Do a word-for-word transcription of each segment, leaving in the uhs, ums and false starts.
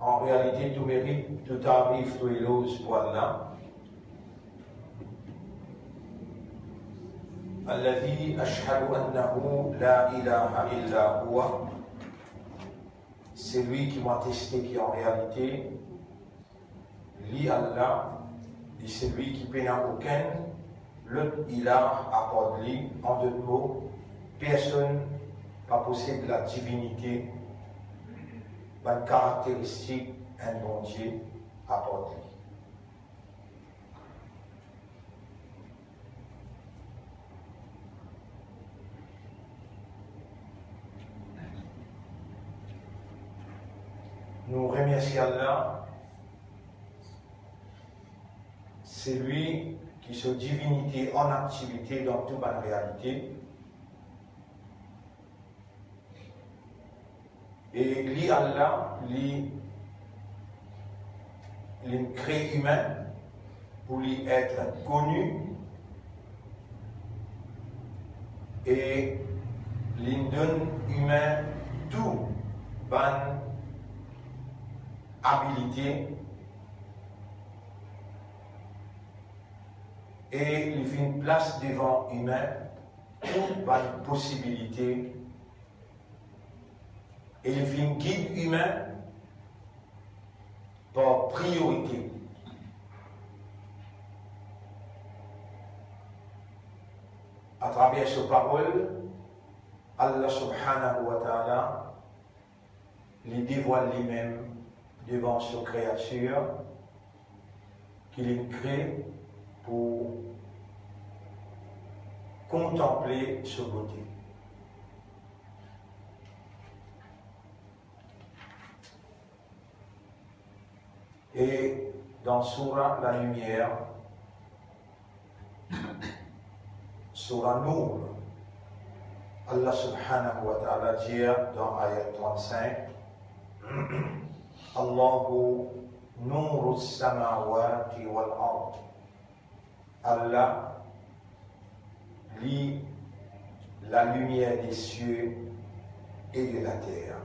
An realite, tou merit, tou tarif, tou eloz pou Allah. Alladhi ashhadu annahu la ilaha illa huwa. Selwi ki mo ateste ki an realite, li Allah, li selwi ki pena okenn lot ilah apar li, an dot mo, personn pa posed ladivinite, bann karakteristik enn Bondie apar li. Nou remersie Allah, selwi ki so divinite an aktivite dan tou bann realite. E li Allah, li, li kree imin pou li et koni, e li donn imin tou bann abilite, e li finn plas devan imin tou bann posibilite, e li finn gid imin par priorite. Atraver so parol, Allah subhanahu wa ta'ala, li devwal limem devan so kreatir ki li kree pou kontanple so bote. E dan Sourah Lalimier, Sourah Nour, Allah subhanahu wa ta'ala dir dan ayat trant-sink, Allahu nurus samawati wal ard. Allah, li lalimier de sie e de later.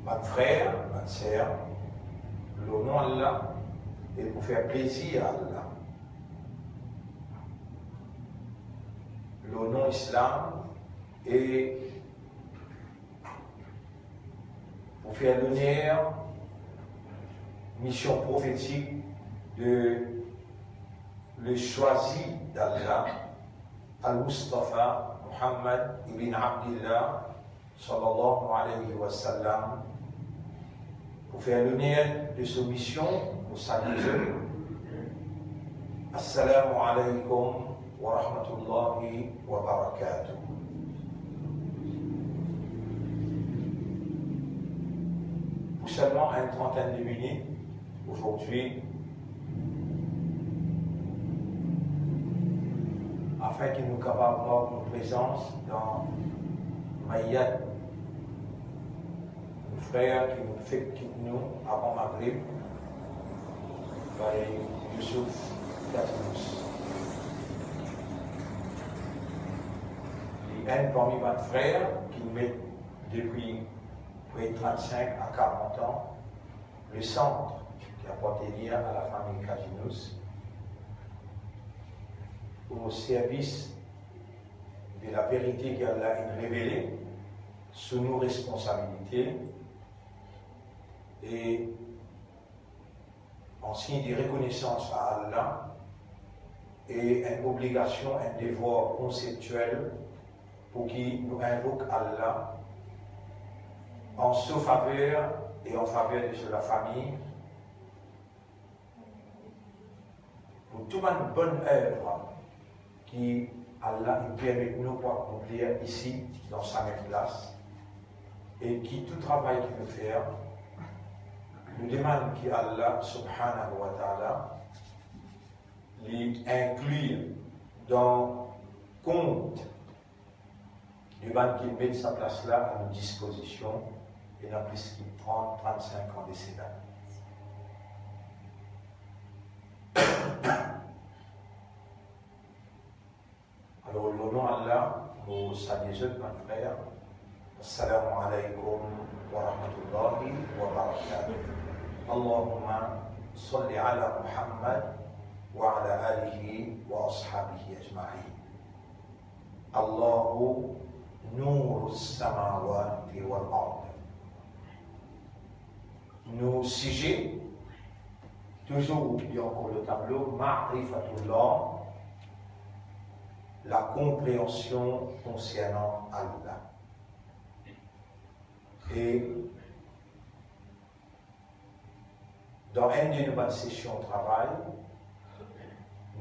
Bann frer, bann ser, lor non Allah, e pou fer plezir Allah, lor non Islam, e pou fer loner mision profetik de le choisi d'Allah, Al-Mustafa Muhammad ibn Abdillah, sallallahu alayhi wa sallam, pou fer loner de so mision, pou salye zot. Assalamu alaykum wa rahmatullahi wa barakatuh. Pou selman enn trantenn de minit, azordi, afin ki nou kapav mark nou prezans dan mayyat nou frer ki nou fek kit nou avan Magrib, Frère Youssouf Kadinous. Li enn parmi bann frer ki met depi pre trant-sink a karant an, le sant ki apartenir a lafami Kadinous, o servis de laverite ki Allah inn revele sou nou responsabilite, e an sign de rekonesans a Allah, e enn obligasion, enn devwar konseptiel pou ki nou invok Allah an so faver e an faver de so lafami, pou tou bann bonn ev ki Allah inn permet nou pou akonplir isi, dan sa mem plas, e ki tou travay ki nou fer, nou demann ki Allah subhanahu wa ta'ala li inkli dan kont de bann ki met sa plas la a nou dispozision, ena plis ki trant, trant-sink an de sela. Salut zot, bann frer. Assalamu alaikum wa rahmatullahi wa barakatuh. Allahumma salli ala Muhammad wa ala alihi wa ashabihi ajma'in. Allahu nuru samawati wal ard. Nou size, touzour, li ankor le tablo, Ma'rifatullah, la konpreansion konsernan Allah. E dan enn de nou bann sesion travay,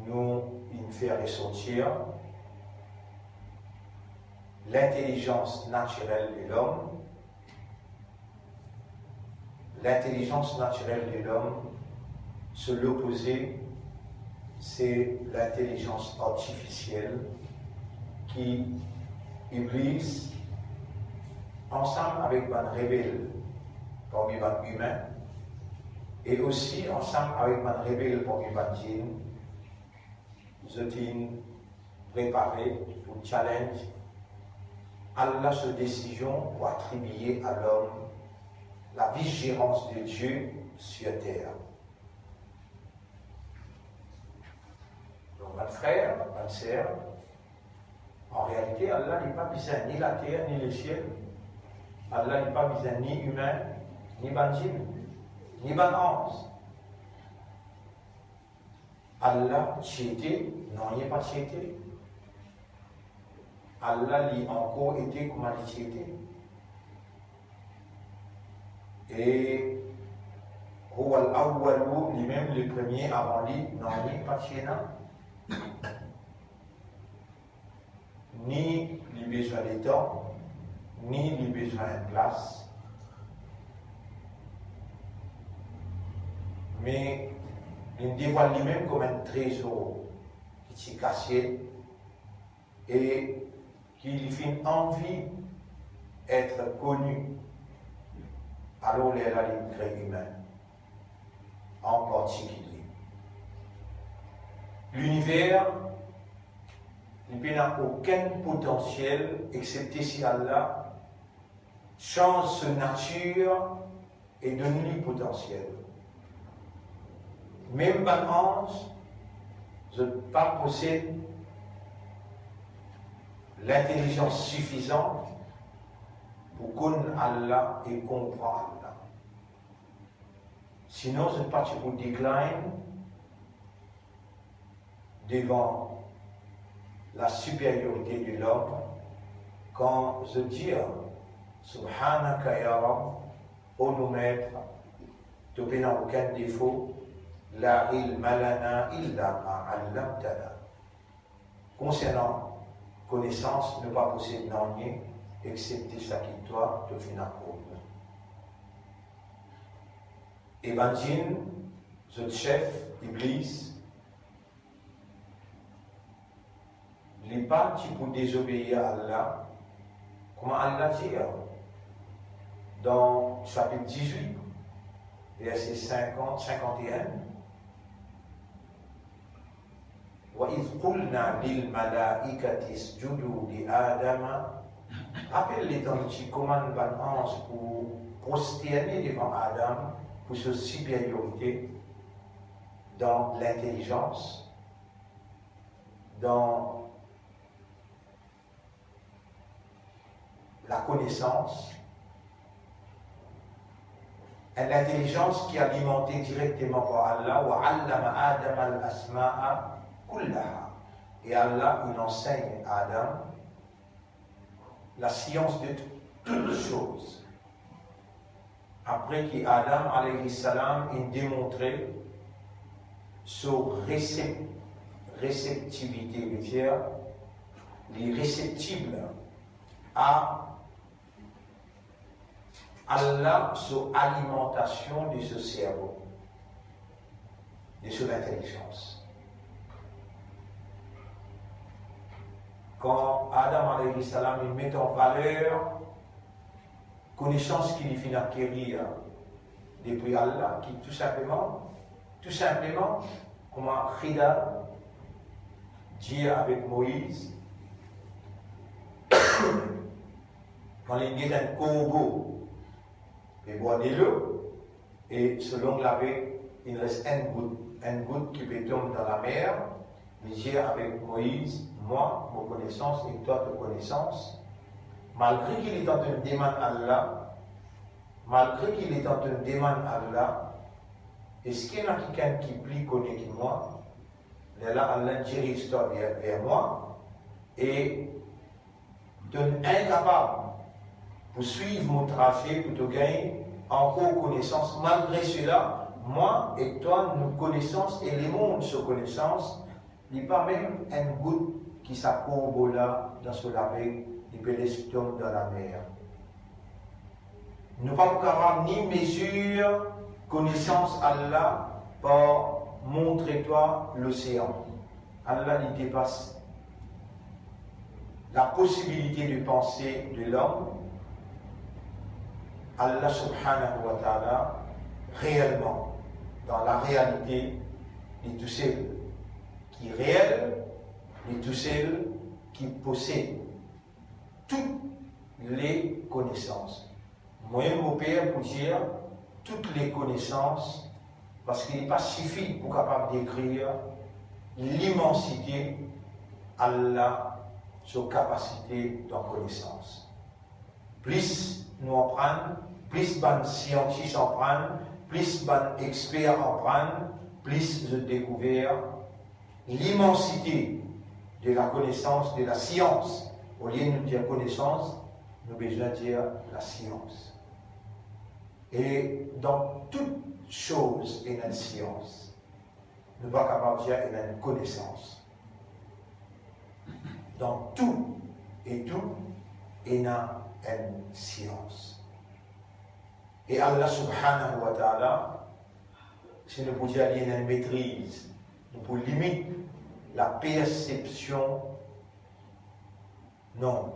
nou inn fer resortir lintelizans natirel de lom. Lintelizans natirel de lom, so lopoze, se lintelizans artifisiel ki Iblis, ansam avek bann rebel parmi bann imin, e osi ansam avek bann rebel parmi bann jinn, zot inn prepare pou challenge Allah so desizion pou atribie a lom la vice-gérance de Dieu sur terre. Donk, bann frer, bann ser, an realite, Allah li pa bizin ni later, ni lesiel. Allah li pa bizin ni imin, ni bann jinn, ni bann anz. Allah ti ete, nanye pa ti ete. Allah li ankor ete kouma li ti ete. E huwal awwalu, limem le premie, avan li nanye pa ti ena. Ni li bizin letan, ni li bizin enn plas. Me li devwal limem kouma enn trezor ki ti kasiet e ki li finn anvi et koni. Alor lerla li kre imin an partikilie. Liniver, li pena okenn potansiel, exsepte si Allah sanz so natir e donn li potansiel. Mem bann anz, zot pa posed lintelizans sifizan pou konn Allah e konpran Allah. Sinon, zot pa ti pou decline devan la superiorite de lom, kan zot dir, Subhanaka ya Rabb, o nou Met, to pena okenn defo, la ilma lana illa ma allamtana. Konsernan konesans, nou pa posed nanye exsepte seki twa to finn aprann nou. E bann jinn, zot sef, Iblis, li pa ti pou dezobeir Allah, kouma Allah dir dan sapit dizwit, verse sinkant, sinkant-e-enn, "Wa iz qulna lil malaikati isjudu li Adama." Rapel letan nou ti komann bann anz pou prosterne devan Adam pou so superiorite dan lintelizans, dan lakonesans, enn lintelizans ki alimante direkteman par Allah, "Wa allama Adama al-asmaa kullaha." E Allah inn ansegn Adam lasians de tou, tou soz. Apre ki Adam, alayhi salam, inn demontre so resep-, reseptivite, vedir li reseptib a Allah so alimantasion de so servo, de so lintelizans. Kan Adam, alayhi salam, inn met an valer konesans ki li finn akerir depi Allah, ki tou sinpleman, tou sinpleman, kouma Khidr dir avek Moiz, kan li get enn korbo pe bwar delo, e so long labek inn res enn gout, enn gout ki pe tom dan lamer, li dir avek Moiz, "Moi, mo konesans, e twa, to konesans." Malgre ki li ti antann demann Allah, malgre ki li ti antann demann Allah, "Eski ena kikenn ki pli kone ki mwa?" Lerla Allah, "Diriz twa ver, ver mwa, e to inkapab pou swiv mo traze, pou to gagn ankor konesans. Malgre sela, mwa ek twa, nou konesans e lemond so konesans, li pa mem enn gout ki sa korbo la dan so labek, li pe les tom dan lamer." Nou pa pou kapav ni mezir konesans Allah par montre twa losean. Allah, li depas la posibilite de panse de lom. Allah subhanahu wa ta'ala, reelman, dan larealite, li tousel ki reel, li tousel ki posed tou le konesans. Mwa, mo pe pou dir tou le konesans, parski li pa sifi pou kapav dekrir limansite Allah, so kapasite dan konesans. Plis nou aprann, plis bann siantis aprann, plis bann exper aprann, plis zot dekouver limansite de la konesans, de la sians. Olie nou dir konesans, nou bizin dir lasians. E dan tou soz ena enn sians. Nou pa kapav dir ena enn konesans. Dan tou e tou ena enn sians. E Allah subhanahu wa ta'ala, si nou pou dir li ena enn metriz, nou pou limit la persepsion. Non.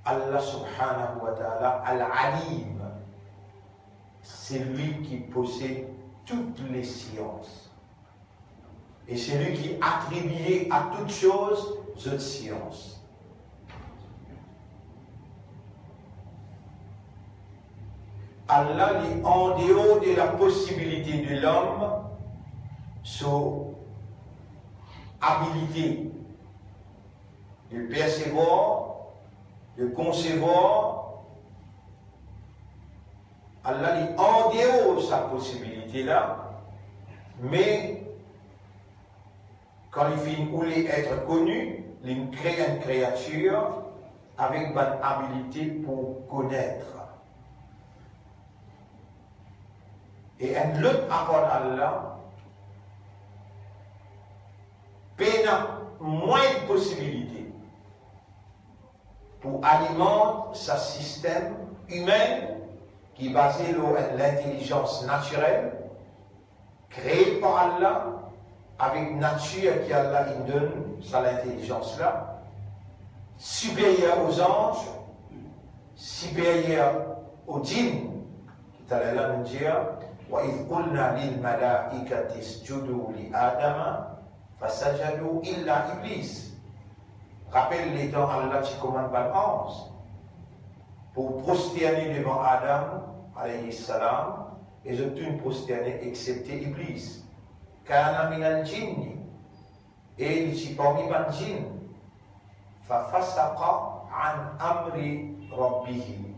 Allah subhanahu wa ta'ala, Al-Alim, se li ki posed tou le sians. E se li ki atribie a tou soz zot sians. Allah, li andeor de la posibilite de lom, so abilite de persevwar, de konsevwar. Allah, li andeor sa posibilite la, me kan li finn oule et koni, li kre enn kreatir avek bann abilite pou konet. E enn lot apar Allah, pena mwin posibilite pou alimant sa sistem imin ki baze lor enn lintelizans natirel, kree par Allah, avek natir ki Allah inn donn sa lintelizans la, siperyer o zanz, siperyer o djinn. Ki taler la nou dir, "Wa idh qulna lil malaikati isjudu li Adama fasajadu illa Iblis." Rapel letan Allah ti komann bann anz pou prosterne devan Adam, alayhi salam, e zot tou inn prosterne, exsepte Iblis. Kana minal jinni, e li ti parmi bann jinn. Fa fasaqa an amri rabbihi.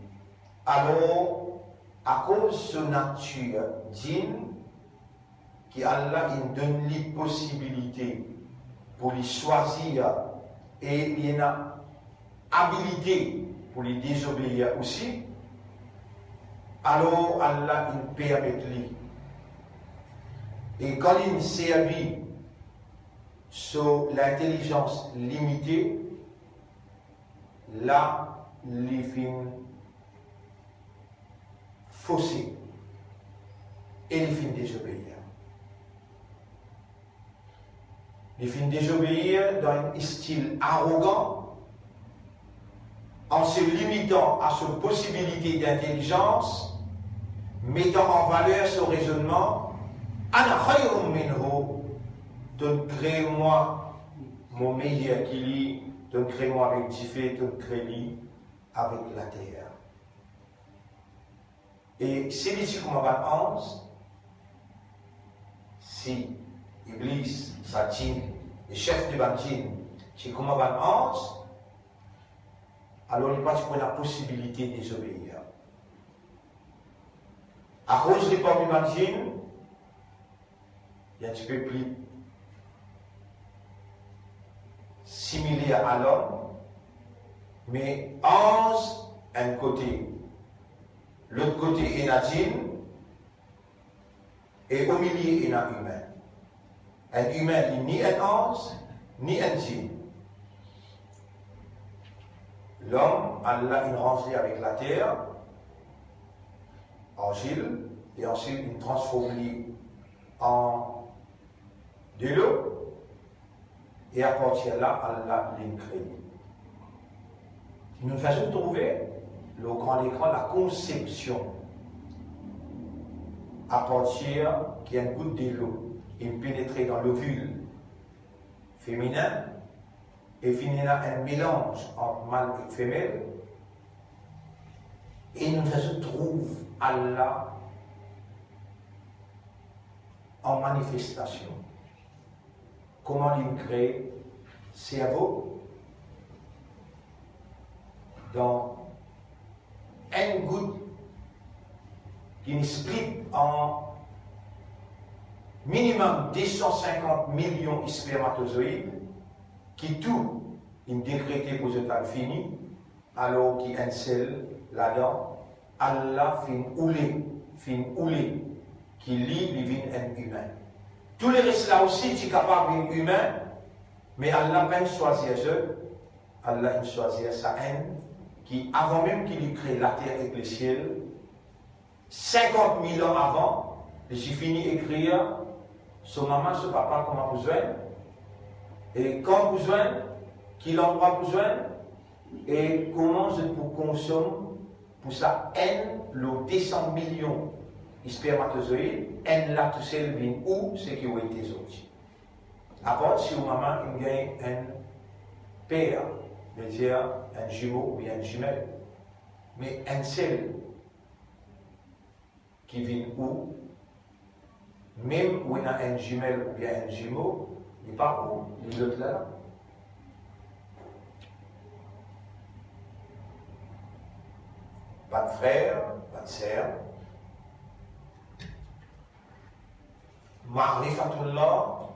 Alor, akoz so natir jinn, ki Allah inn donn li posibilite pou li swazir e li ena abilite pou li dezobeir osi, alor Allah inn permet li. E kan li inn servi so lintelizans limite, la li finn fose e li finn dezobeir. Li finn dezobeir dan enn stil arogan, an se limitan a so posibilite dintelizans, metan an valer so rezonnman, "Ana khayrun minhu", to kre mwa mo meyer ki li, to'nn kre mwa avek dife, to'nn kre li avek later. E si li ti kouma bann anz, si Iblis, sa djinn, le sef de bann djinn, ti kouma bann anz, alor li pa ti pou ena posibilite dezobeir. Akoz li parmi bann djinn, li enn tipe pli similer a lom, me anz enn kote, lot kote ena djinn, e omilie ena imin. Enn imin, li ni enn anz, ni enn djinn. Lom, Allah inn ranz li avek later, arzil, e answit inn transform li an delo, e apartir la, Allah linn kre li. Nou fer zot trouve lor gran lekran lakonsepsion, apartir ki enn gout delo inn penetre dan lovil feminin, e finn ena enn melanz ant mal ek femel, e nou fer zot trouv Allah an manifestasion. Kouma linn kre servo dan enn gout ki'nn split an minimum de san sinkant milion spermatozoid, ki tou inn dekrete pou zot al fini, alor ki enn sel ladan, Allah finn oule, finn oule ki li, li vinn enn imin. Tou leres la osi ti kapav vinn imin, me Allah pa'nn swazir zot. Allah inn swazir sa enn ki, avan mem ki li kre later ek lesiel, sinkant mil an avan, li ti fini ekrir so mama, so papa, kouma pou zwenn, e kan pou zwenn, ki landrwa pou zwenn, e kouma zot pou konsom pou sa enn lor de san milion spermatozoid, enn la tousel vinn ou seki ou ete zordi. Apar si ou mama inn gagn enn per, vedir enn zimo oubien enn zimel, me enn sel ki vinn ou, mem ou ena enn zimel oubien enn zimo, li pa ou, li lot la. Bann frer, bann ser, Ma'rifatullah,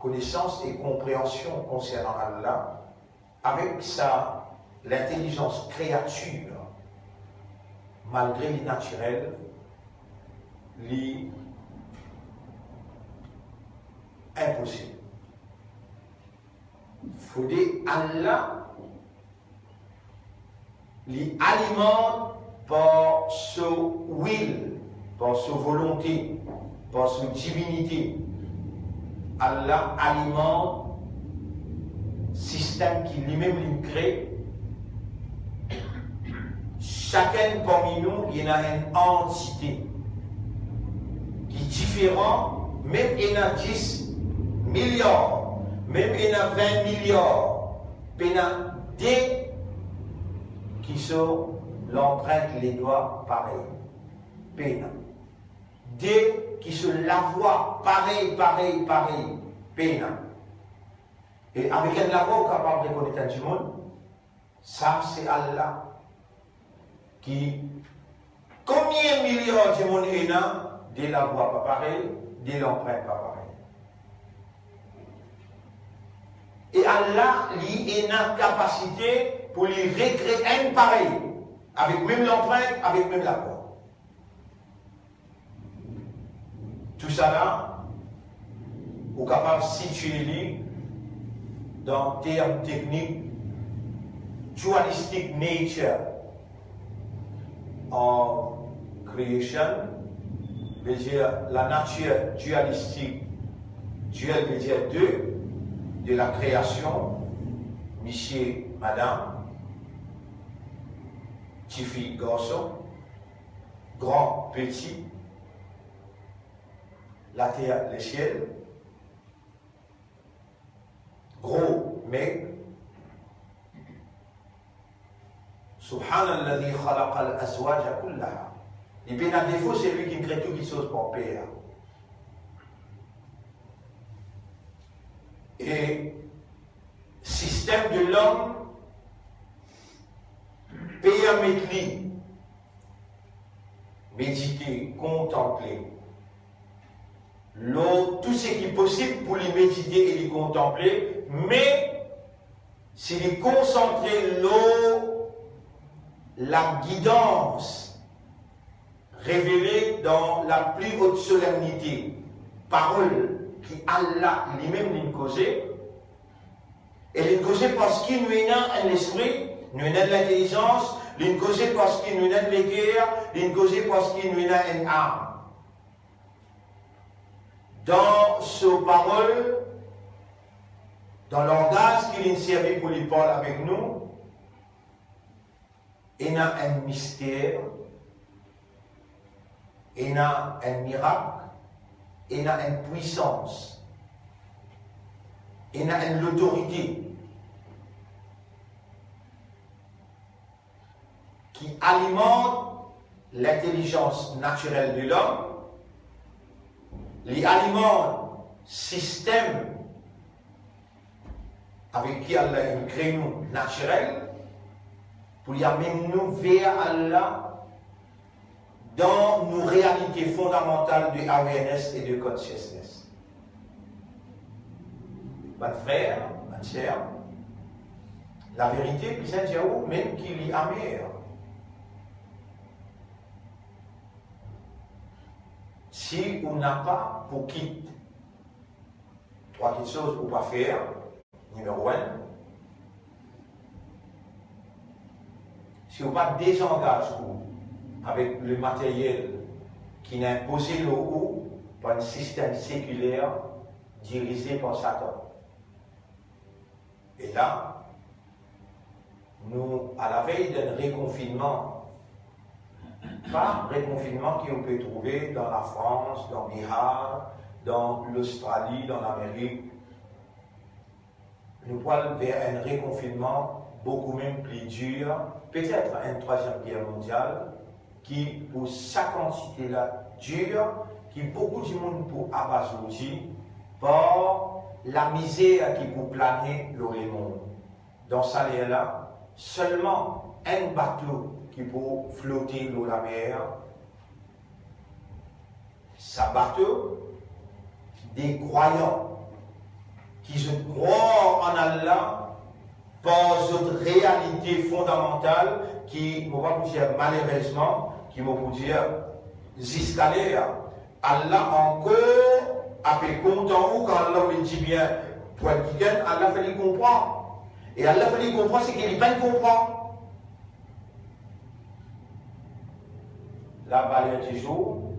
konesans e konpreansion konsernan Allah, avek sa lintelizans kreatir, malgre li natirel, li inposib. Fode Allah li alimant par so will, par so volonte, par so divinite. Allah alimant sistem ki limem linn kre. Sakenn parmi nou, li ena enn antite ki diferan, mem ena dis miliar, mem ena vin miliar, pena de ki so lanprint ledwa parey. Pena. De ki so lavwa parey, parey, parey. Pena. E avek enn lavwa, ou kapav rekonet enn dimoun, sa se Allah. Ki konbien miliar dimoun ena, de lavwa pa parey, de lanprint pa parey. E Allah, li ena kapasite pou li rekre enn parey, avek mem lanprint, avek mem lavwa. Tousala, ou kapav sitie li dan term teknik, dualistic nature of creation, vedir lanatir dualistik, dual vedir de, de lakreasion, misie, madam, tifi, garson, gran, peti, later, lesiel, gro, meg, Subhanalladhi khalaqal azwaja kullaha. Li pena defo, se li ki kre tou kiksoz par per. E sistem de lom permet li medite, kontanple lor tou seki posib pou li medite e li kontanple, me si li konsantre lor lagidans revele dan lapli ot solemnite, parol ki Allah limem linn koze, e linn koze parski nou ena enn lespri, nou ena enn lintelizans, linn koze parski nou ena enn leker, linn koze parski nou ena enn am. Dan so parol, dan langaz ki linn servi pou li parl avek nou, ena enn mister, ena enn mirak, ena enn pwisans, ena enn lotorite ki alimant lintelizans natirel de lom, li alimant sistem avek ki Allah inn kre nou natirel, pou li amenn nou ver Allah dan nou realite fondamantal de awareness e de consciousness. Bann frer, bann ser, laverite bizin dir ou, mem ki li amer, si ou napa pou kit trwa kiksoz ou pa fer, nimero enn, si ou pa dezangaz ou avek le materyel ki inn inpoze lor ou par enn sistem sekiler dirize par Satan. E la, nou alavey d'enn rekonfinnman. Pa rekonfinnman ki ou pe trouve dan Lafrans, dan Bihar, dan Lostrali, dan Lamerik. Nou pou al ver enn rekonfinnman boukou mem pli dir, petet enn trwaziem ger mondial, ki pou sa kantite la dir, ki boukou dimoun pou aba zourdi par lamizer ki pou plane lor lemond. Dan sa ler la, selman enn bato ki pou flote lor lamer, sa bato de krwayan ki zot krwar an Allah par zot realite fondamantal ki, mo pa pou dir malerezman, ki mo pou dir ziska ler, Allah ankor ape kontan ou kan Allah li dir bien pou enn kikenn, Allah fer li konpran. E Allah fer li konpran seki li pa'nn konpran. La valer dizour,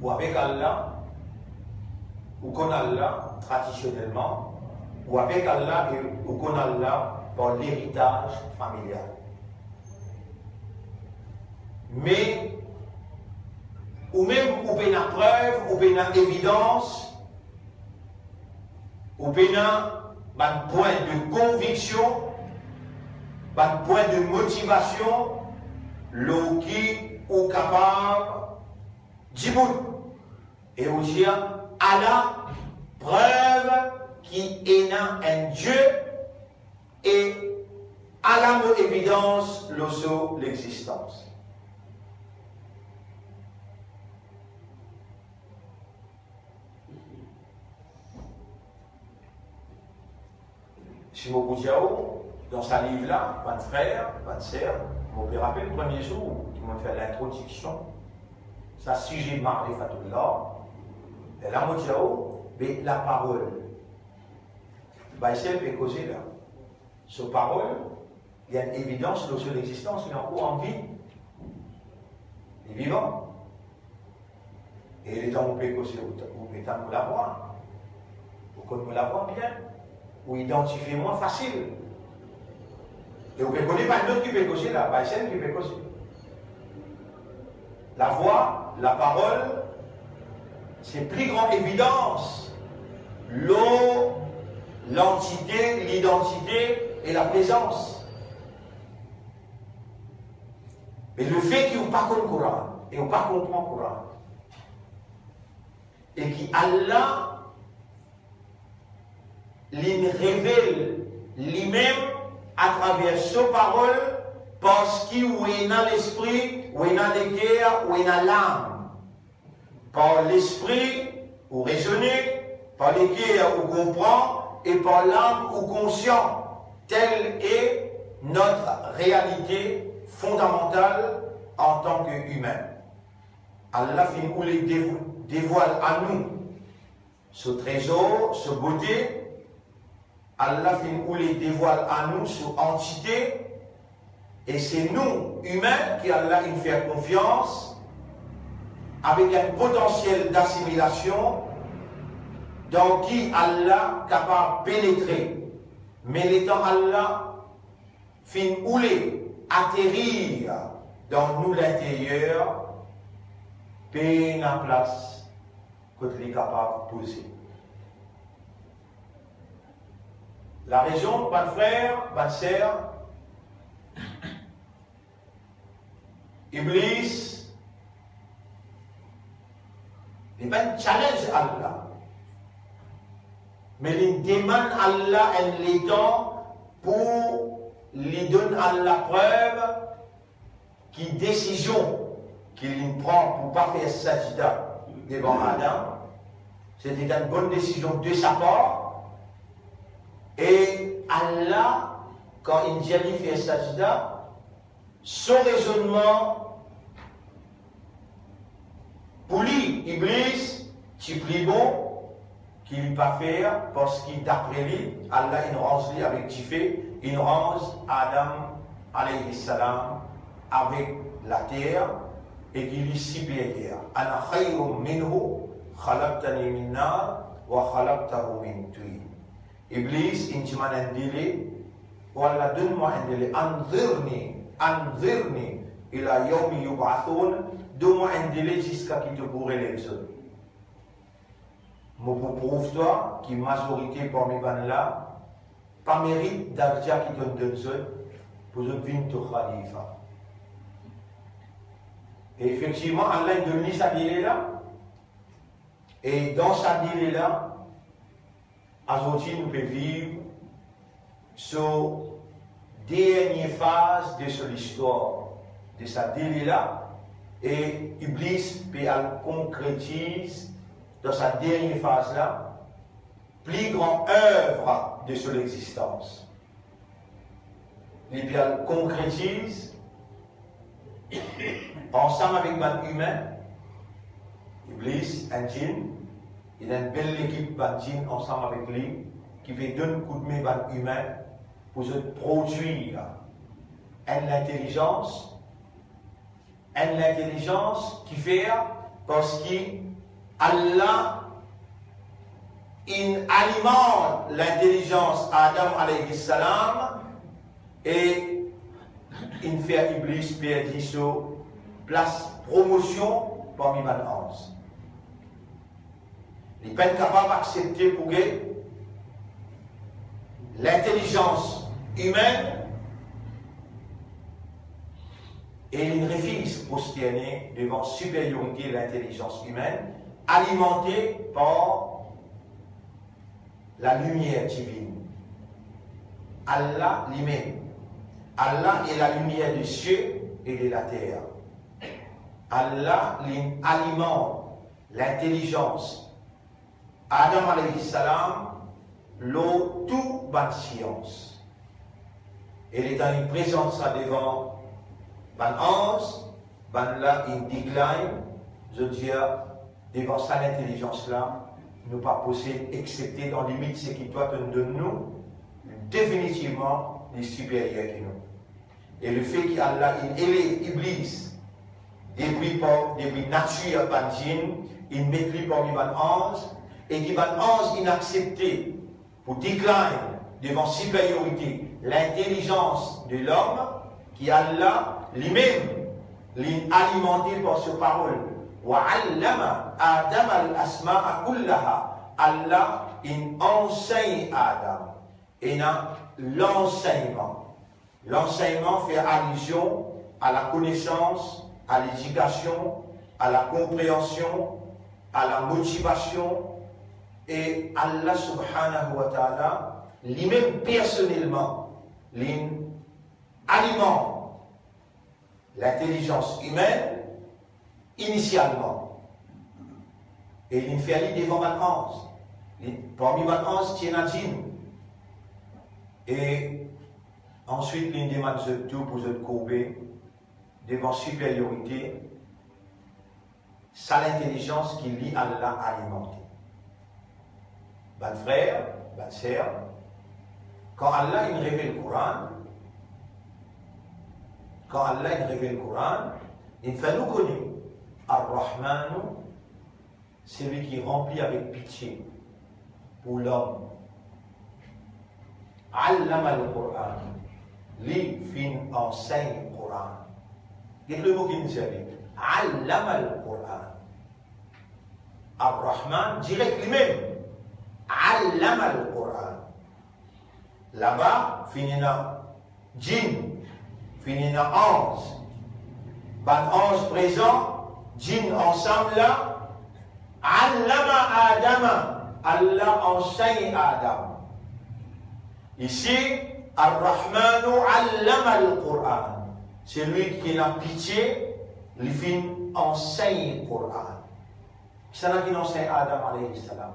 ou avek Allah, ou konn Allah tradisionelman, ou avek Allah e ou konn Allah par leritaz familial. Me ou mem, ou pena prev, ou pena evidans, ou pena bann pwin de konviksion, bann pwin de motivasion, lor ki ou kapav dibout e ou dir, ala prev ki ena enn Die, e ala mo evidans lor so lexistans. Si mo pou dir ou, dan sa liv la, bann frer, bann ser, mo pe rapel premie zour ki mo fer lintrodiksion, sa size Ma'rifatullah, e la mo dir ou, be laparol. Baysel pe koze la. So parol, li enn evidans lor so lexistans, li ankor anvi. Li vivan. E letan ou pe koze, ou, ou pe tann mo lavwa. Ou konn mo lavwa bien. Ou idantifie mwa fasil. E ou pe kone bann lot ki pe koze la, Baysel ki pe koze. Lavwa, laparol, se pli gran evidans lor lantite, lidantite e laprezans. Me lefe ki ou pa konn Koran e ou pa konpran Koran, e ki Allah li revel limem atraver so parol, parski ou ena lespri, ou ena leker, ou ena lam. Par lespri, ou rezone, par leker, ou konpran, e par lam, ou konsian. Telle est notre réalité fondamentale en tant qu'humain. Allah finn oule dev-, devwal anou so trezor, so bote. Allah finn oule devwal anou so antite, e se nou, imin, ki Allah inn fer konfians, avek enn potansiel dasimilasion, dan ki Allah kapav penetre. Me letan Allah finn oule aterir dan nou linteryer, pena plas kot li kapav poze. Larezon, bann frer, bann ser, Iblis, li pa'nn challenge Allah, me li demann Allah enn letan pou li donn Allah laprev ki desizion ki li pran pou pa fer sajda devan Adam, se ti enn bonn desizion de sa par. E Allah, kan inn dir li fer sajda, so rezonnman pou li, Iblis, ti pli bon ki li pa fer, parski dapre li, Allah inn ranz li avek dife, inn ranz Adam alayhi salam avek later, e ki li siperyer. Ana khayrum minhu, khalaqtani min nar wa khalaqtahu min tin. Iblis inn dimann enn dele, o Allah, donn mwa enn dele, anzirni, anzirni ila yawmi yub'athun, donn mwa enn dele ziska ki to pou relev zot. Mo pou prouv twa ki mazorite parmi bannla pa merit darja ki to'nn donn zot pou zot vinn to khalifa. E efektivman, Allah donn li sa dele la. E dan sa dele la, azordi nou pe viv so dernie faz de so listwar de sa dele la, e Iblis pe al konkretiz dan sa dernie faz la pli gran ev de so lexistans. Li pe al konkretiz ansam avek bann imin, Iblis, enn djinn, ena enn bel lekip bann djinn ansam avek li, ki pe donn koudme bann imin pou zot prodwir enn lintelizans, enn lintelizans ki fer, parski Allah inn alimant lintelizans Adam alayhi salam, e inn fer Iblis perdi so plas promosion parmi bann anz. Li pa'nn kapav aksepte pou get lintelizans imin, e li refiz prosterne devan siperyorite lintelizans imin, alimante par lalimier divin. Allah limem. Allah est la lumière des cieux et de la terre. Allah, li alimant lintelizans Adam alayhi salam lor tou bann sians. E letan li prezant sa devan bann anz, bannla inn decline, zot dir, devan sa lintelizans la, nou pa posed, eksepte dan limit seki twa to'nn donn nou, definitivman, li siperyer ki nou. E lefe ki Allah inn elev Iblis depi par, depi natir bann djinn, inn met li parmi bann anz, e ki bann anz inn aksepte pou decline devan siperyorite lintelizans de lom, ki Allah limem li alimante par so parol, wa allama Adam al asmaa kullaha, Allah inn ansegn Adam, ena lansegnman. Lansegnman fer alizion à la connaissance, à l'éducation, à la compréhension, à la motivation, e Allah subhanahu wa ta'ala, limem personelman, li alimente lintelizans imenn inisialman. E li fer li devan bann anz. Li, parmi bann anz, ti ena djinn. E answit, li demann zot tou pou zot kourbe devan siperiorite sa lintelizans ki li Allah alimante. Bann frer, bann ser, kan Allah inn revel Koran, kan Allah inn revel Koran, inn fer nou kone Ar-Rahmanu, selwi ki ranpli avek pitie pou lom. Allama al-Quran, li finn ansegn Koran. Get lemo ki inn servi, allama al-Quran. Ar-Rahman direk limem, allama al-Quran. Laba finn ena djinn, finn ena anz. Bann anz prezan, djinn ansam la. Allama Adama, Allah ansegn Adam. Isi, Ar-Rahmanu allama al-Quran. Selwi ki ena pitie, li finn ansegn Koran. Kisannla ki inn ansegn Adam alayhi salam?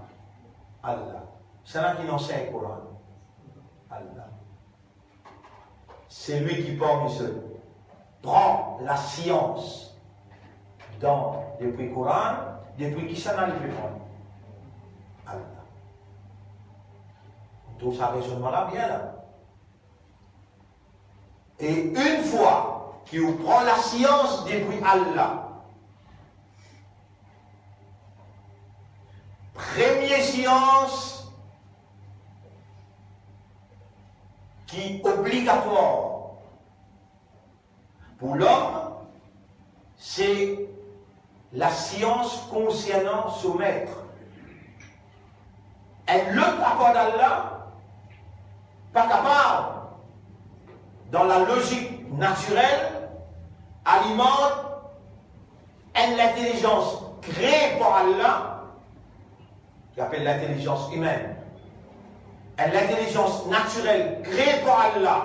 Allah. Kisannla ki inn ansegn Koran? Allah. Selwi ki parmi zot pran lasians dan, depi Koran, depi kisannla li pe pran? Allah. Donk sa rezonnman la bien la. E enn fwa ki ou pran lasians depi Allah, premie sians ki obligatwar pou lom, se lasians konsernan so met. Enn lot apar Allah pa kapav, dan lalozik natirel, alimant enn lintelizans kree par Allah, ki apel lintelizans imenn. Enn lintelizans natirel kree par Allah,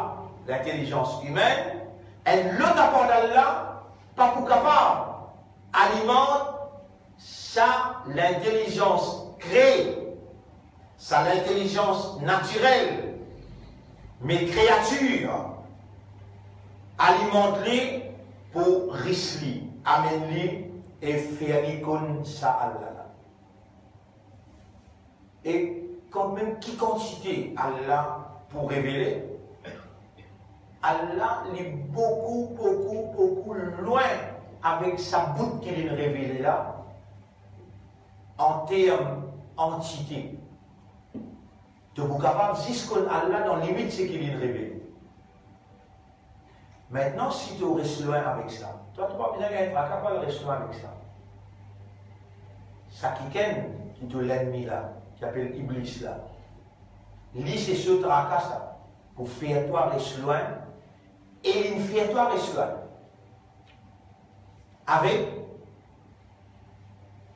lintelizans imenn, enn lot apar Allah pa pou kapav alimant sa lintelizans kree, sa lintelizans natirel, me kreatir alimant li pou ris li, amenn li e fer li konn sa Allah la. E kanmem, ki kantite Allah pou revele, Allah li boukou, boukou, boukou lwin avek sa bout ki li revele la, an term antite. To pou kapav zis konn Allah dan limit seki li revele. Mintnan, si to res lwin avek sa, twa, to pa bizin gagn traka pou al res lwin avek sa. Sa kikenn ki to lennmi la, ki apel Iblis la, li se so traka sa, pou fer twa res lwin, e li fer twa res lwin avek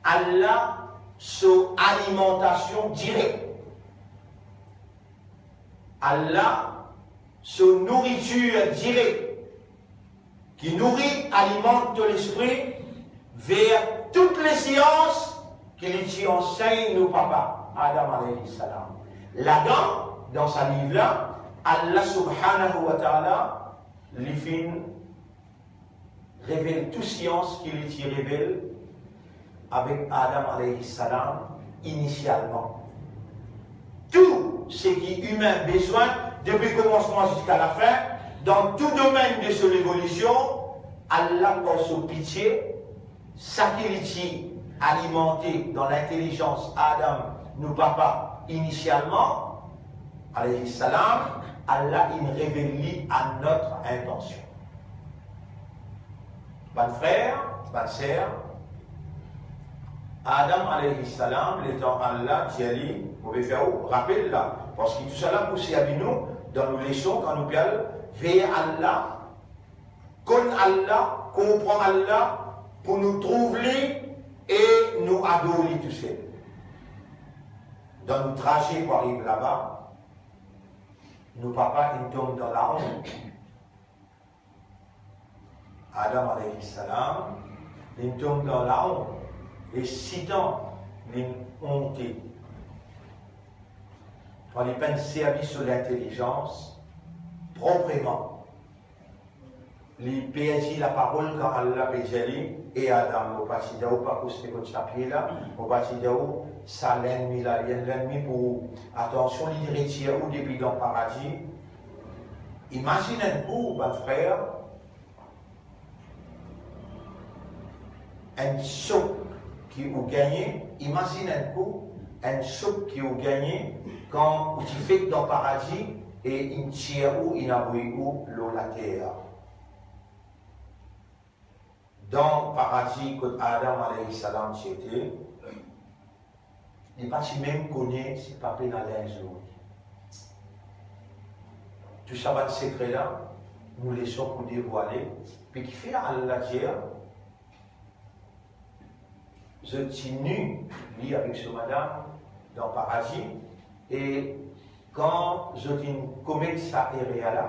Allah so alimantasion direk, Allah so nouritir direk, ki nouri, alimant to lespri ver tout lesians ki li ti ansegn nou papa Adam alayhi salam. Ladan, dan sa liv la, Allah subhanahu wa ta'ala, li finn revel tou sians ki li ti revel avek Adam alayhi salam inisialman. Tou seki imin bizin, depi komansman ziska lafin, dan tou domenn de so levolision, Allah, par so pitie, sa ki li ti alimante dan lintelizans Adam, nou papa, inisialman, alayhi salam, Allah inn revel li a not intansion. Bann frer, bann ser, Adam alayhi salam, letan Allah dir li, mo pe fer ou rapel la, parski tousala pou servi nou dan nou leson, kan nou pe al ver Allah, konn Allah, konpran Allah, pou nou trouv li e nou ador li tousel. Dan nou traze pou ariv laba, nou papa inn tom dan laont. Adam alayhi salam, li tom dan laont, e sitan li onte. Kan li pa'nn servi so lintelizans propreman, li perdi laparol kan Allah pe dir li, "E Adam, mo pa ti dir ou pa koste kot sa pie la? Mo pa ti dir ou sa lennmi la, li enn lennmi pou ou? Atansion, li retir ou depi dan paradi." Imazinn enn kou, bann frer, enn sok ki ou gagne, imazinn enn kou, enn sok ki ou gagne kan ou ti fek dan paradi e inn tir ou, inn avoy ou lor later. Dan paradi kot Adam alayhi salam ti ete, li pa ti mem kone si pa pena linz lor li. Tou sa bann sekre la, nou leson pou devwale, pe kifer Allah dir, zot ti ni, li avek so madam, dan paradi, e kan zot inn komet sa erer la,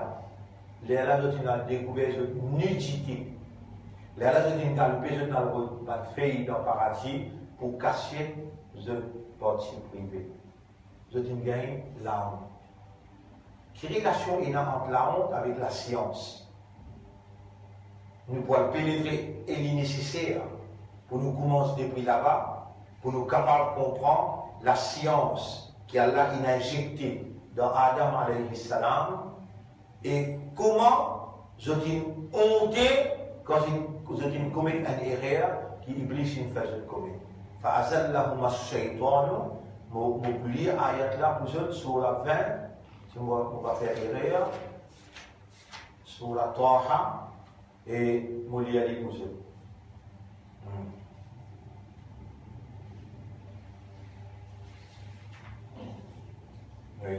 lerla zot inn al dekouver zot nidite. Lerla zot inn galoupe, zot inn al rod bann fey dan paradi pou kasiet zot parti prive. Zot inn gagn laont. Ki relasion ena ant laont avek lasians? Nou pou al penetre, e li neseser pou nou koumans depi laba, pou nou kapav konpran lasians ki Allah inn inzekte dan Adam alayhi salam, e kouma zot inn onte kan zot inn, zot inn komet enn erer ki Iblis inn fer zot komet. Fa azallahuma shaytanu, mo, mo pou lir ayat la pou zot, soura vin, si mo, mo pa fer erer, soura Taha, e mo lir li pou zot. Hmm. Wi.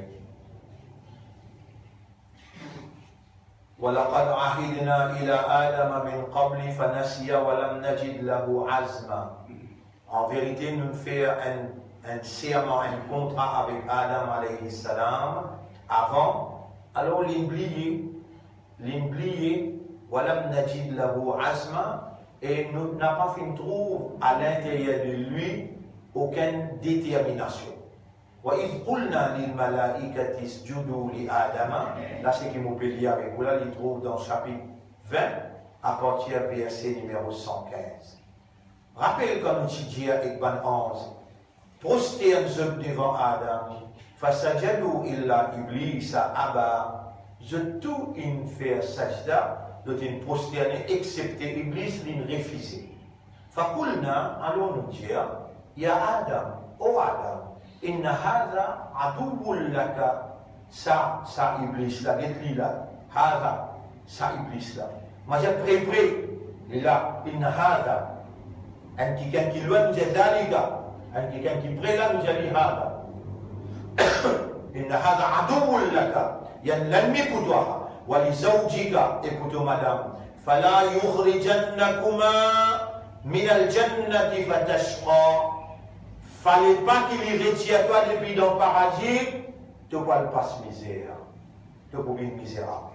Wa laqad ahidna ila Adama min qabli fa nasiya wa lam najid lahu azma. An verite, nou fer enn, enn serman, enn kontra avek Adam alayhi salam avan, alor linn bliye, linn bliye, wa lam najid lahu azma, e nou napa finn trouv a linteryer de li okenn determinasion. Wa iz qulna lil malaikati isjudu li Adama, la seki mo pe lir avek ou la, li trouv dan sapit vin, apartir verse nimero san kinz. Rapel kan nou ti dir ek bann anz, prostern zot devan Adam, fasajadu illa Iblisa aba, zot tou inn fer sajda, zot inn prosterne, exepte Iblis, linn refize. Faqulna, alor nou dir, ya Adam, o Adam, inna hadha aduwwun laka, sa, sa Iblis la, get li la, hadha, sa Iblis la. Mo dir pre, pre, li la, inna hadha. Enn kikenn ki lwin, nou dir dhalika. Enn kikenn ki pre la, nou dir li hadha. Inna hadha aduwwun laka, li enn lennmi pou twa, wa li zawjika, e pou to madam. Fala yukhrijannakuma minal jannati fatashqa. Fale pa ki li retir twa depi dan paradi, to pou al pas mizer, to pou vinn mizerab.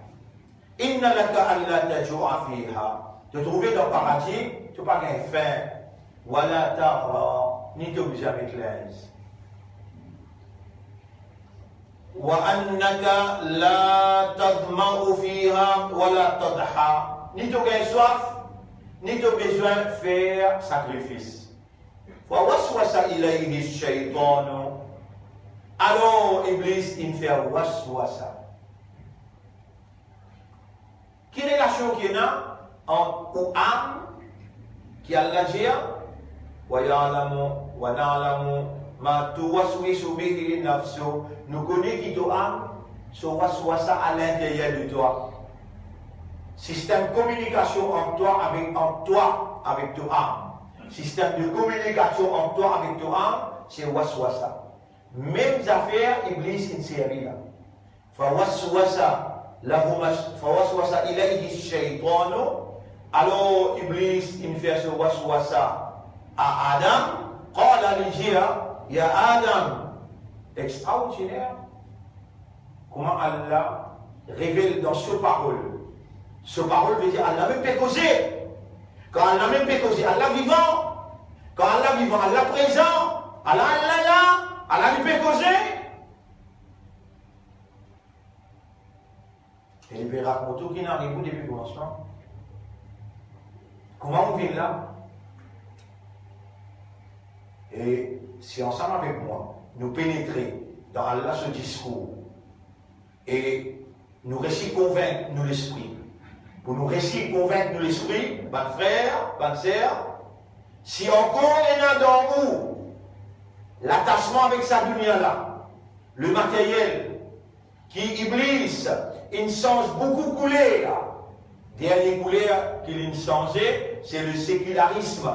Inna laka alla tajua fiha. To trouve dan paradi, to pa gagn fin. Wala tagha, ni to bizin met linz. Wa annaka la tazma'u fiha wala tadha. Ni to gagn swaf, ni to bizin fer sakrifis. Fa waswasa ilayhi shaytanu. Alor Iblis inn fer waswasa. Ki relasion ki ena ant ou am, ki Allah dir, wa ya'lamu, wa na'lamu ma tuwaswisu bihi nafsu, nou kone ki to am, so waswasa a linteryer de twa. Sistem kominikasion ant twa avek, ant twa avek to am. Sistem de kominikasion ant twa avek to am, se waswasa. Mem zafer Iblis inn servi la. Fa waswasa Lahuma, fawaswasa ilayhi shaytanu, alor Iblis inn fer so waswasa a Adam, qala, li dir, ya Adam, extraordiner, kouma Allah revel dan so parol. So parol vedir Allah mem pe koze. Kan Allah mem pe koze, Allah vivan. Kan Allah vivan, Allah prezan. Allah, Allah la, Allah li pe koze. E li pe rakont ou ki inn ariv ou depi komansman. Kouma ou vinn la? E si ansam avek mwa, nou penetre dan Allah so diskour e nou resi konvink nou lespri. Pou nou resi konvink nou lespri, bann frer, bann ser, si ankor ena dan ou latasman avek sa dunia la, le materyel, ki Iblis inn sanz boukou kouler. Dernie kouler ki linn sanze, se le sekilarism.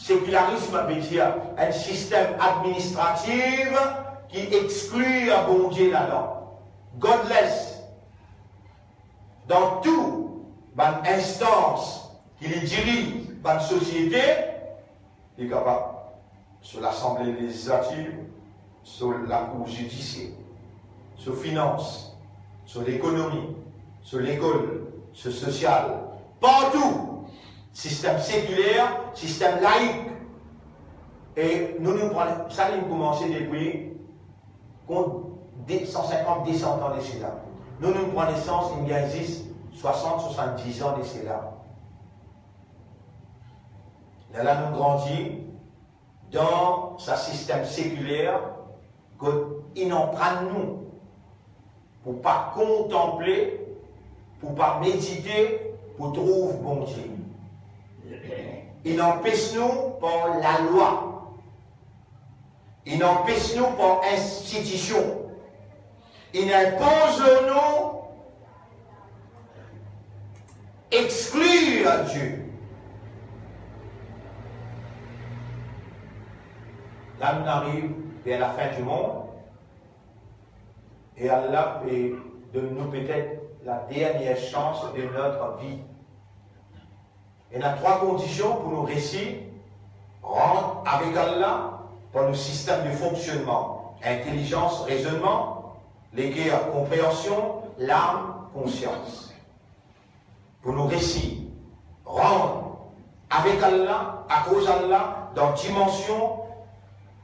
Sekilarism vedir enn sistem administratif ki exklir Bondie ladan. Godless. Dan tou bann instans ki li diriz bann sosiete, li kapav so Lasanble Lezislativ, so Lakour Zidisier, so Finans, so Lekonomi, so Lekol, so Sosial, partou, sistem sekiler, sistem laik. E nou, nou pran, sa linn koumanse depi kont de san sinkant, de san an de sela. Nou, nou pran nesans, inn gagn zis swasant, swasann-diz an de sela. Lerla nou grandi dan sa sistem sekiler kot inn aprann nou pou pa kontanple, pou pa medite, pou trouv Bondie. Inn anpes nou par lalwa. Inn anpes nou par institision. Inn inpoz lor nou exklir Die. La nou ariv ver lafin dimond e Allah pe donn nou petet la dernier sans de notre vie. Ena trwa kondision pou nou resi rant avek Allah par nou sistem de fonksionnman, intelizans, rezonnman, leker, konpreansion, lam, konsians. Pou nou resi rant avek Allah, akoz Allah, dan dimansion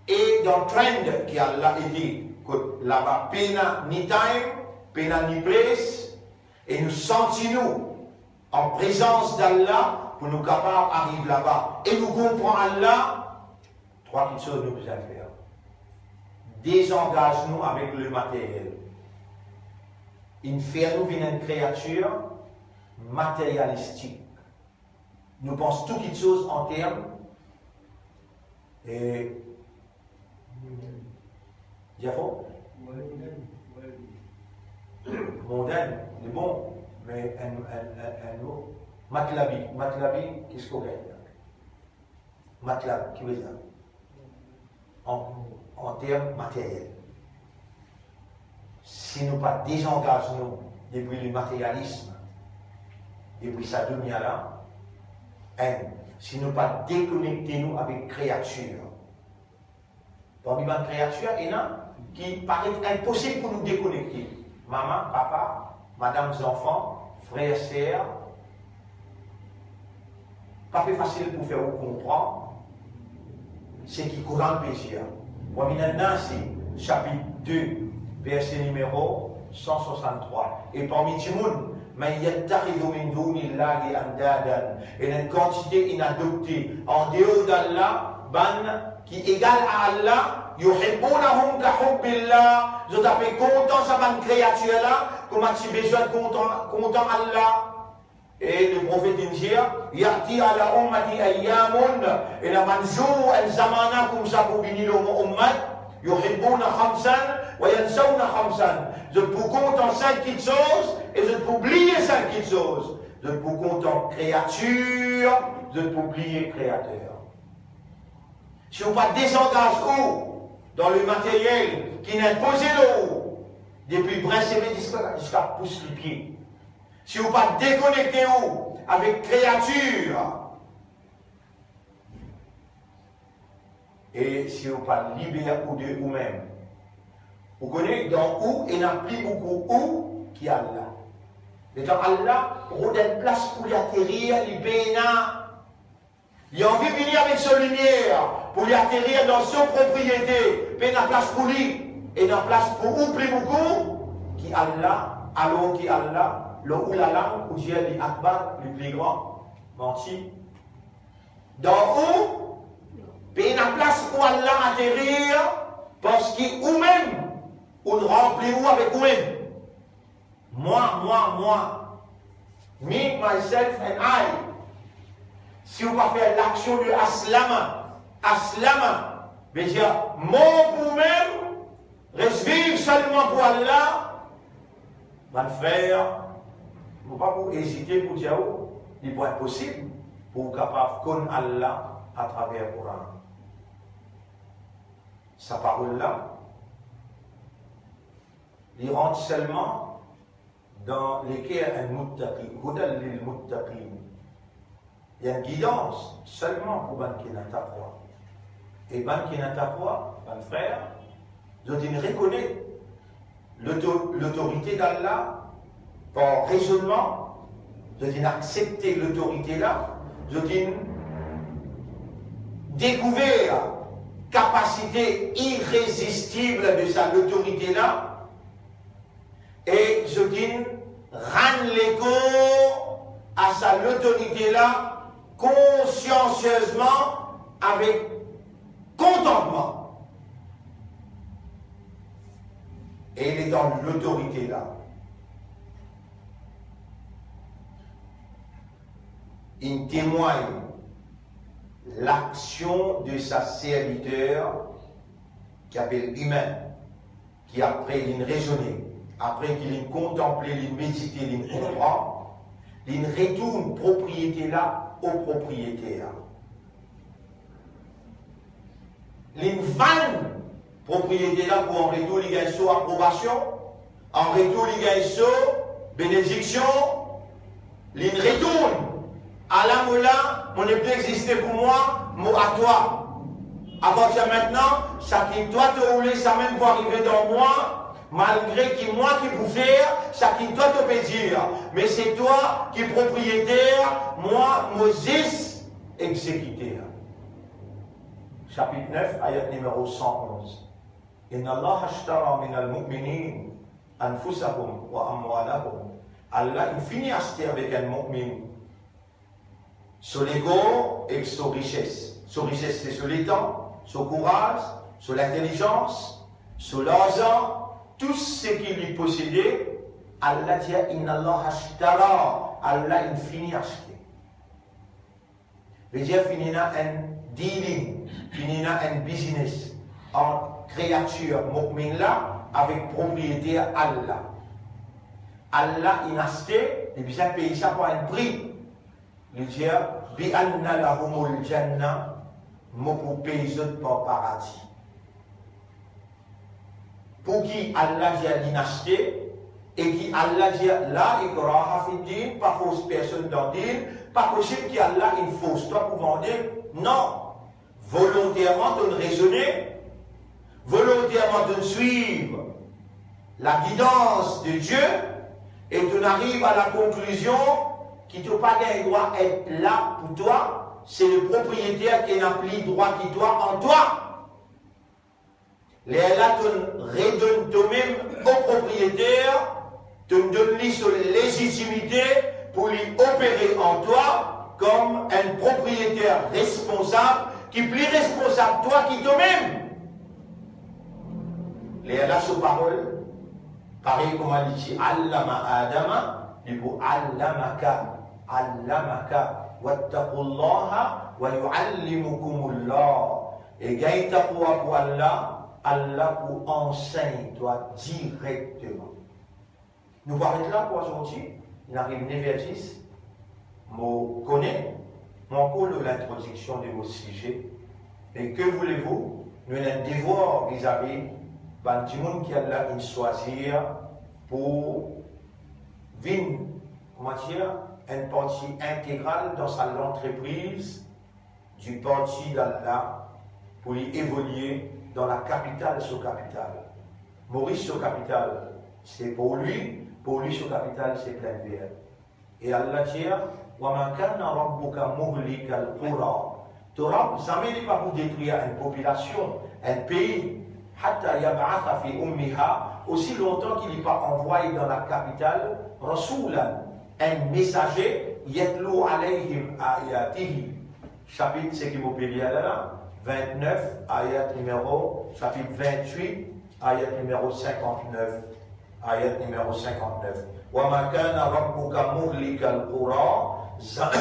e dan trend ki Allah ete, kot laba pena ni time, pena ni place, e nou santi nou an prezans d'Allah pou nou kapav ariv laba e nou konpran Allah, trwa kiksoz nou bizin fer. Dezangaz nou avek le materyel. Inn fer nou vinn enn kreatir materyalistik. Nou pans tou kiksoz an term, e, dir fort? Mondenn, li bon, me enn, enn, enn, enn mo, matlabi, matlabi, kiske ou gagn? Matlab, ki vezir? An, an term materyel. Si nou pa dezangaz nou depi le materyalism, depi sa dunia la, enn, si nou pa dekonekte nou avek kreatir, parmi bann kreatir, ena ki paret inposib pou nou dekonekte. Mama, papa, madam, zanfan, frer, ser, pa pe fasil pou fer ou konpran seki Koran pe dir. Wa minan nasi, sapit de, verse nimero san swasann-trwa. E parmi dimoun, man yattakhidhu min dunillahi andadan, ena enn kantite inn adopte, andeor d'Allah, bann ki egal a Allah, yuhibbunahum ka hubbillah, zot ape kontan sa bann kreatir la, kouma ti bizin kontan, kontan Allah. E le profet inn dir, ya'ti ala ummati ayyamun, ena bann zour, enn zamana koumsa pou vini lor mo ummat, yuhibbuna khamsan wa yansawna khamsan. Zot pou kontan sink kiksoz e zot pou bliye sink kiksoz. Zot pou kontan kreatir, zot pou bliye Kreater. Si ou pa dezangaz ou dan le materyel ki inn inpoze lor ou, Depi brin seve ziska, ziska pous lipie. Si ou pa dekonekte ou avek kreatir, e si ou pa liber ou de oumem, ou kone, dan ou ena pli boukou ou ki Allah. Letan Allah rod enn plas pou li aterir, li pena Li anvi vini avek so limier pou li aterir dan so propriete, pena plas pou li, ena plas pou ou pli boukou ki Allah, alor ki Allah, lor ou lalang, ou dir li Akbar, li pli gran. Manti. Dan ou, pena plas pou Allah aterir, parski oumem, ou ranpli ou avek oumem. Mwa, mwa, mwa. Me, myself and I. Si ou pa fer laksion de aslama, aslama, vedir mor pou oumem, res viv selman pou Allah, bann frer, mo pa pou ezite pou dir ou, li pou inposib pou ou kapav konn Allah atraver Koran. Sa parol la, li rant selman dan leker enn muttaqi, hudan lil muttaqin. Li enn gidans selman pou bann ki ena taqwa. E bann ki ena taqwa, bann frer, zot inn rekonet loto-, lotorite d'Allah par rezonnman, zot inn aksepte lotorite la, zot inn dekouver kapasite irezistib de sa lotorite la, e zot inn rann lekor a sa lotorite la konsiansiezman, avek kontantman. E letan lotorite la inn temwagn laksion de sa serviter ki apel imin, ki apre linn rezone, apre ki linn kontanple, linn medite, linn konpran, linn retourn propriete la o propriyeter. Linn vann propriete la pou an retour li gagn so aprobasion, an retour li gagn so benediksion, linn retourn. Ala mo la, mo nepli existe pou mwa, mo a twa. Apartir mintnan, sa ki twa to oule, samem pou arive dan mwa, malgre ki mwa ki pou fer sa ki twa to pe dir, me se twa ki propriyeter, mwa mo zis exekiter. Sapit nef, ayat nimero san onz. Inna Allaha ashtara minal mu'minin anfusahum wa amwalahum. Allah inn fini aste avek enn mu'min so lekor ek so rises. So rises se so letan, so kouraz, so lintelizans, so larzan, tou seki li posede. Allah dir, inna Allaha ashtara, Allah inn fini aste. Vedir finn ena enn dealing, finn ena enn biznes ant kreatir mu'min la avek propriyeter Allah. Allah inn aste, li bizin pey sa par enn pri. Li dir, bi anna lahumul janna, mo pou pey zot par paradi. Pou ki Allah dir linn aste, e ki Allah dir, la ikraha fid din, pa fors personn dan din, pa posib ki Allah inn fors twa pou vande, non. Volonterman to'nn rezone, volonterman to'nn swiv lagidans de Dieu, e to'nn ariv a lakonklizion ki to pa gagn drwa et la pou twa, se le propriyeter ki ena pli drwa ki twa an twa. Lerla to'nn redonn tomem o propriyeter, to'nn donn li so lezitimite pou li opere an twa kom enn propriyeter responsab, ki pli responsab twa ki tomem. Lerla so parol, parey kouma li ti allama Adama, li pou allamaka, allamaka, wattaqullaha wa yuallimukumullah. E gagn taqwa pou Allah, Allah pou ansegn twa direkteman. Nou pou aret la pou azordi, inn ariv nev er dis, mo kone, mo ankor lor lintrodiksion de mo size, me que voulez-vous, nou ena enn devwar vizavi Bann dimoun ki Allah inn swazir pou vinn, kouma dir, enn parti integral dan sa lantrepriz di parti d'Allah pou li evolie dan lakapital so kapital. Moris so kapital se Porlwi, Porlwi so kapital se Plaine Verte. E Allah dir, "Wa ma kana rabbuka muhlikal qura." To Rab zame li pa pou detrir enn popilasion, enn pei, "hatta yab'atha fi ummiha," osi lontan ki li pa anvway dan lakapital, "rasulan," enn mesaze, "yatlu alayhim ayatihi." Sapit seki mo pe lir la la, vintnef, ayat nimero, sapit vintwit, ayat nimero sinkantnef. Ayat nimero sinkantnef. "Wa ma kana rabbuka muhlikal qura," za-,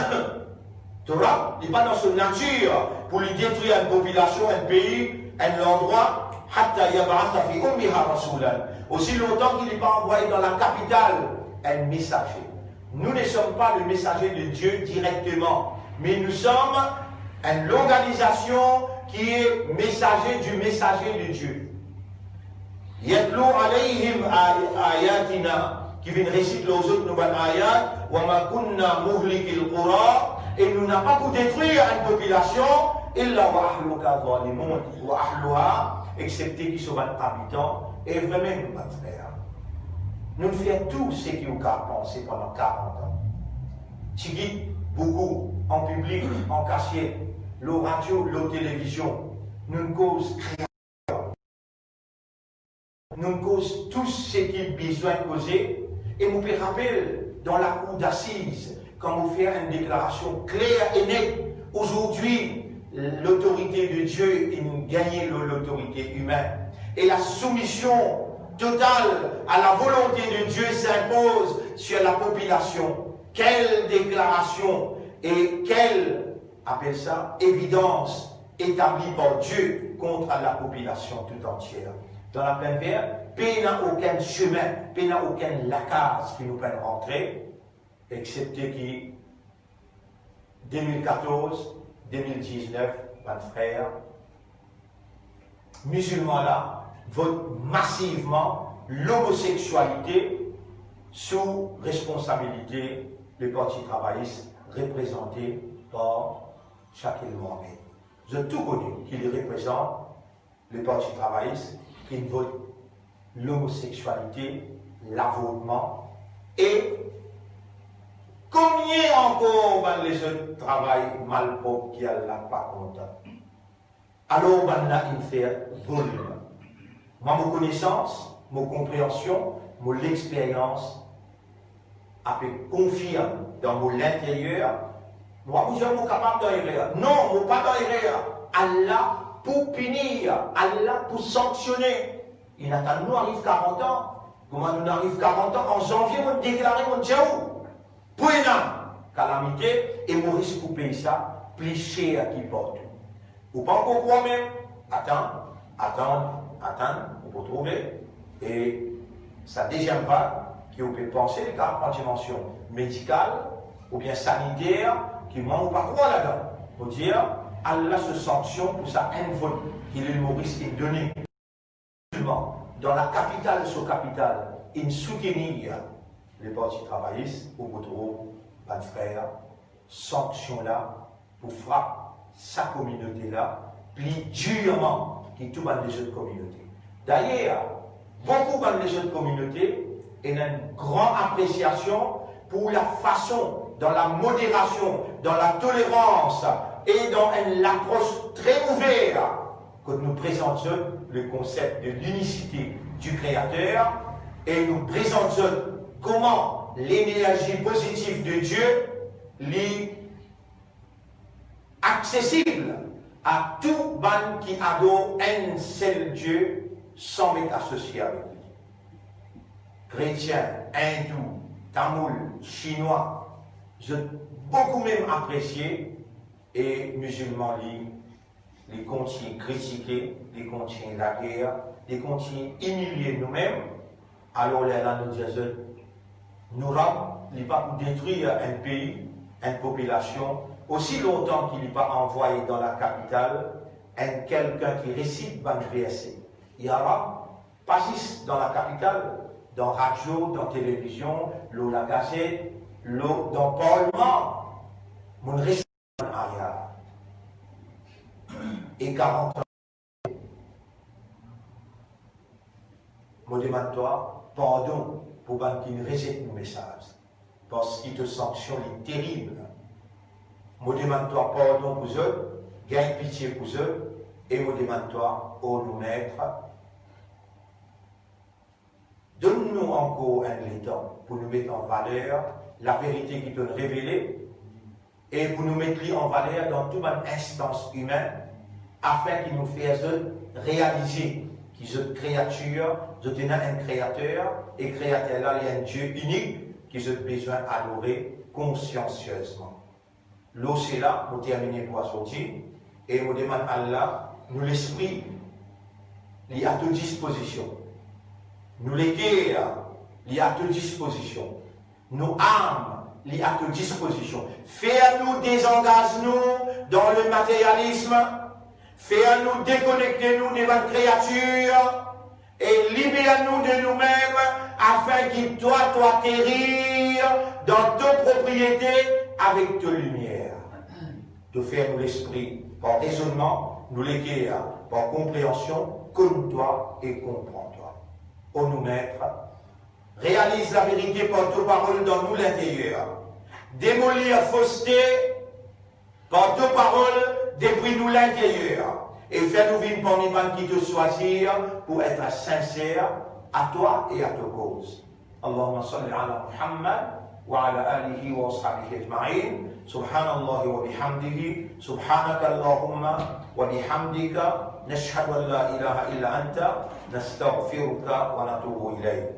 to Rab, li pa dan so natir pou li detrir enn popilasion, enn pei, enn landrwa, "hatta yab'atha fi ummiha rasulan." Osi lontan ki li pa anvway dan lakapital enn mesaze. Nous ne sommes pas le messager de Dieu directement, mais nous sommes une organisation qui est messager du messager de Dieu. "Yatlu alayhim ay-, ayatina," ki vinn resit lor zot nou bann ayat, "wa ma kunna muhlikil qura," e nou napa pou detrir enn popilasion, "illa wa ahluha zalimun," wa ahluha, exsepte ki so bann abitan, e vremem bann frer, nou fer tou seki ou kapav panse pandan karant an. Tigit, boukou, an piblik, an kasiet, lor radio, lor televizion, nou koz krea-, nou koz tou seki bizin koze, e mo pe rapel dan lakour dasiz, kan mo fer enn deklarasion kler e net, ozordi, l'autorité de Dieu inn gagne lo-, l'autorité humaine. Et la soumission totale à la volonté de Dieu s'impose sur la population. Quelle déclaration et quelle, apel sa, évidence établie par Dieu contre la population tout entière. Dan Laplinn Ver, pena okenn sime, pena okenn lakaz ki nou pa'nn rantre, exsepte ki de mil katorz, de mil diznef, bann frer mizilman la vot masivman lomoseksialite sou responsabilite Leparti Travayis reprezante par Shakil Mohamed. Zot tou kone ki li reprezant Leparti Travayis, ki vot lomoseksialite, lavortman, e komie ankor bann lezot travay malprop ki Allah pa kontan. Alor, bann la inn fer volim. Mwa, mo konesans, mo konpreansion, mo lexperyans, ape konfirm dan mo linteryer, mo pa pou dir mo kapav dan erer. Non, mo pa dan erer. Allah pou pini, Allah pou sanksione. Inn atann nou ariv karant an. Kouma nou ariv karant an, an zanvie, mo deklare, mo dir ou, pou ena kalamite, e Moris pou pey sa pli ser ki partou. Ou pa ankor krwar mem? Atann, atann, atann, ou pou trouve. E sa deziem vag ki ou pe panse, li kapav pran dimansion medikal oubien saniter, ki mwa mo pa krwar ladan. Mo dir, Allah so sanksion pou sa enn vot ki Lil Moris inn done. Dan lakapital, so kapital, inn soutenir Leparti Travayis, ou pou trouv bann frer, sanksion la pou frap sa kominote la pli dirman ki tou bann lezot kominote. Dayer, boukou bann lezot kominote ena enn gran apresiasion pou lafason, dan lamoderasion, dan latolerans e dan enn lapros tre ouver, kot nou prezant zot le konsep de l'unicité du Créateur e nou prezant zot kouma lenerzi pozitif de Die, li aksesib a tou bann ki ador enn sel Die san met asosie avek li. Kretien, Indou, Tamoul, Sinwa, zot boukou mem apresie, e mizilman li, li kontign kritike, li kontign lager, li kontign imilie nou mem. Alor lerla nou dir zot, nou Rab, li pa pou detrir enn pei, enn popilasion, osi lontan ki li pa anvway dan lakapital enn kelkenn ki resit bann verse. Ya Rab, Pa zis dan lakapital, dan radio, dan televizion, lor lagazet, lor, dan parlman, monn res ayar. E karant an, mo demann twa pardon pou bann ki rezet nou mesaz, parski to sanksion li terib. Mo demann twa pardon pou zot, gagn pitie pou zot, e mo demann twa, o nou Met, donn nou ankor enn letan pou nou met an valer laverite ki to'nn revele, e pou nou met li an valer dan tou bann instans imin, afin ki nou fer zot realize ki zot kreatir, zot ena enn Kreater, e Kreater la, li enn Die inik ki zot bizin adore konsiansiezman. Lor sela, mo termine pou azordi, e mo demann Allah, nou lespri, li a to dispozision. Nou leker, li a to dispozision. Nou am, li a to dispozision. Fer nou dezangaz nou dan le materialisme, fer nou dekonekte nou de bann kreatir, e liber nou de noumem, afin ki twa, to ateri dan to propriete avek to limier. To fer nou lespri par rezonnman, nou leker par konpreansion, konn twa e konpran twa. O nou Met, realiz laverite par to parol dan nou linteryer. Demolir foste par to parol depi nou linteryer, e fer nou vinn parmi bann ki to swazir pou et sinser a twa e a to koz. اللهم صل على محمد وعلى آله وأصحابه أجمعين. سبحان الله وبحمده، سبحانك اللهم وبحمدك، نشهد أن لا إله إلا أنت، نستغفرك ونتوب إليك.